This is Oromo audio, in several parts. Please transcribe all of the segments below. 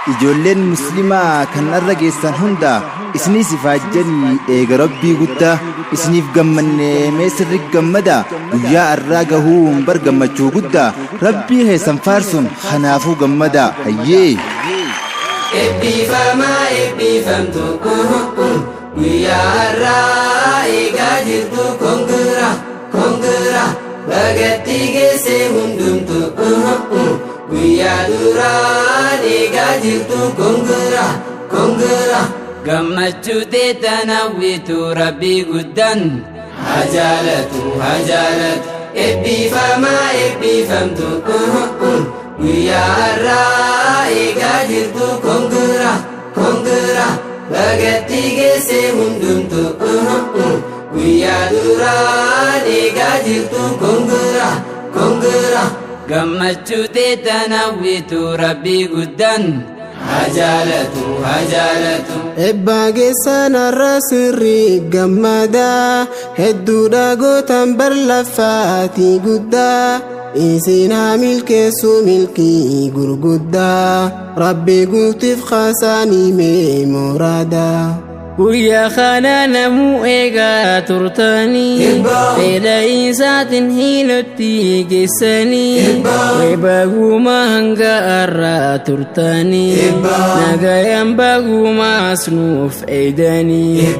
Ijoolleen muslimaa kan irra geessan hunda isiniis ifaajjanii eega Rabbii guddaa isiniif gammanne. Mee sirri gammada, guyyaa arraa gahuun bar gammachuu guddaa. Rabbii keessan faarsuun kanaafuu gammada, hayyee. Eebbifamaa, eebbifamtu, guyyaa har'aa eegaa jirtu. Congra, congra, bagatti geesse hundumtu, guyyaa duraan eegaa jirtu. Congra, congra, gammachuu teetan hawwitu, Rabbii guddaan haa jaalatu, haa jaalatu. Eebbifamaa, eebbifamtu, guyyaa har'aa eegaa jirtu. Congra, congra, bagatti geesse hundumtu, guyyaa duraan eegaa jirtu. Congra, congra, gammachuu teetan hawwitu, Rabbii guddaan haa jaalatu, haa jaalatu. Eebbaa geessan har'a sirrii gammadaa, hedduudha gootan bar lafaatii guddaa. Isin haa milkeessu milkii gurguddaa, Rabbi guutiif kaasaanii mee muraadaa. Guyyaa kana namuu eegaa turtanii, fedha isaatiin hiilotti geessanii, baguma hanga har'aa turtanii, nagayaan bagumaas nuuf eedanii.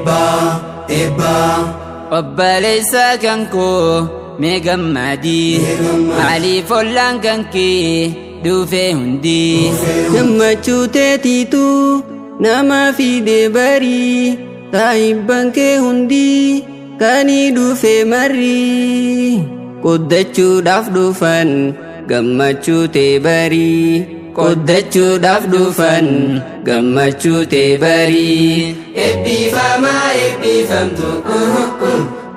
Obboleessa kan koo, mee gammadii, maaliif ollaan kan kee dhufee hundi? Gammachuu teetiitu nama fide barii, saahibban kee hundi kanii dhufe marrii. Qoddachuudhaaf dhufan gammachuu tee barii. Qoddachuudhaaf dhufan gammachuu tee barii. Eebbifamaa, eebbifamtu,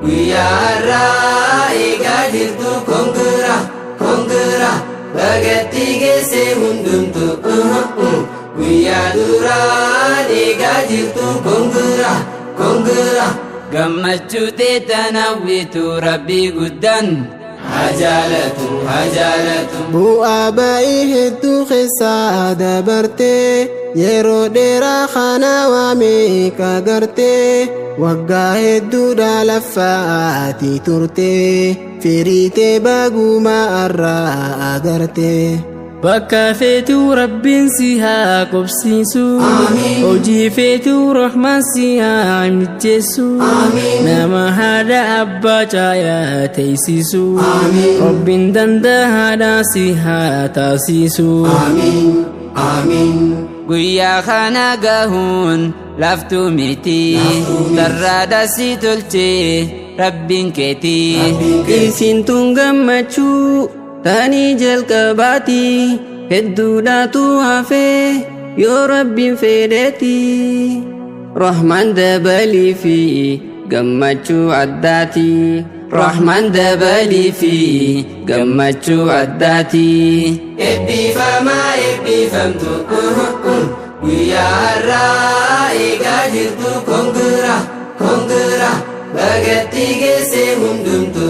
guyyaa har'aa eegaa jirtu. Congra, congra, bagatti geesse hundumtu, guyyaa duraan eegaa jirtu. Congra, congra, gammachuu teetan hawwitu, Rabbii guddaan haa jaalatu, haa jaalatu. Bu'aa ba'ii hedduu keessaa dabartee, yeroo dheeraa kana waamee kagartee, waggaa hedduudha laffaati turtee, firiitee baguma irraa agartee. Bakka feetuu Rabbiin si haa qubsiisu. Hojii feetuu Rahmaan si haa mijeessu. Nama haadha abbaa caayaa teessisu. Rabbiin danda'aadhaa si haa taasisu. Guyyaa kana gahuun laftuu miti, tarraadha si tolchee Rabbiin keeti. Isin tun gammachuu tanii jalqabaati, hedduudhaatu hafee yoo Rabbiin fedheeti. Rahmaan dabalii fi gammachuu addaati. Rahmaan dabalii fi gammachuu addaati. Eebbifamaa, eebbifamtu, guyyaa har'aa eegaa jirtu. Congra, congra, bagatti geesse hundumtu,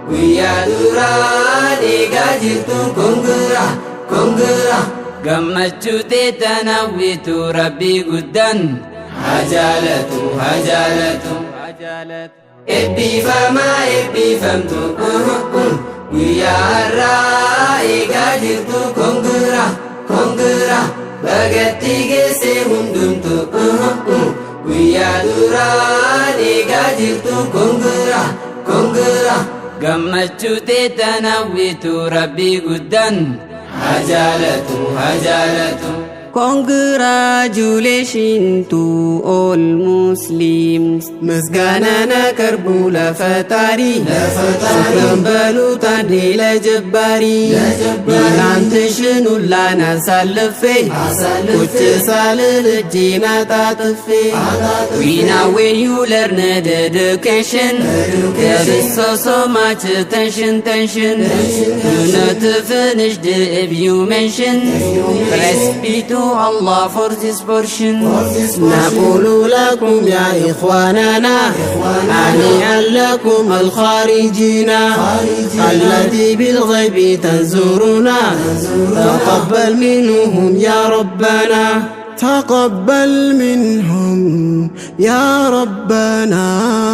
guyyaa duraan eegaa jirtu. Congra, congra, gammachuu teetan hawwitu, Rabbii guddaan haa jaalatu, haa jaalatu. Eebbifamaa, eebbifamtu, guyyaa har'aa eegaa jirtu. Congra, congra, bagatti geesse hundumtu, guyyaa duraan eegaa jirtu. Congra, congra, gammachuu teetan hawwitu, Rabbii guddaan haa jaalatu, haa jaalatu. Congratulations to all Muslims. ምስጋናን አቅርቡ ለፈጣሪ፣ ሹክረን በሉት አንዴ ለጀባሪ። ትናንትሽን ሁላን አሳልፌ፣ ቁጭ ሳልል እጄን አጣጥፌ። We know when you learn the education, there is so so much tension, tension. Do not finish the if you mention. Praise be to Allah for this portion. نقول لكم يا إخواننا، هنيئا لكم الخارجين التي بالغيب تنزورنا. تقبل منهم يا ربنا، تقبل منهم يا ربنا.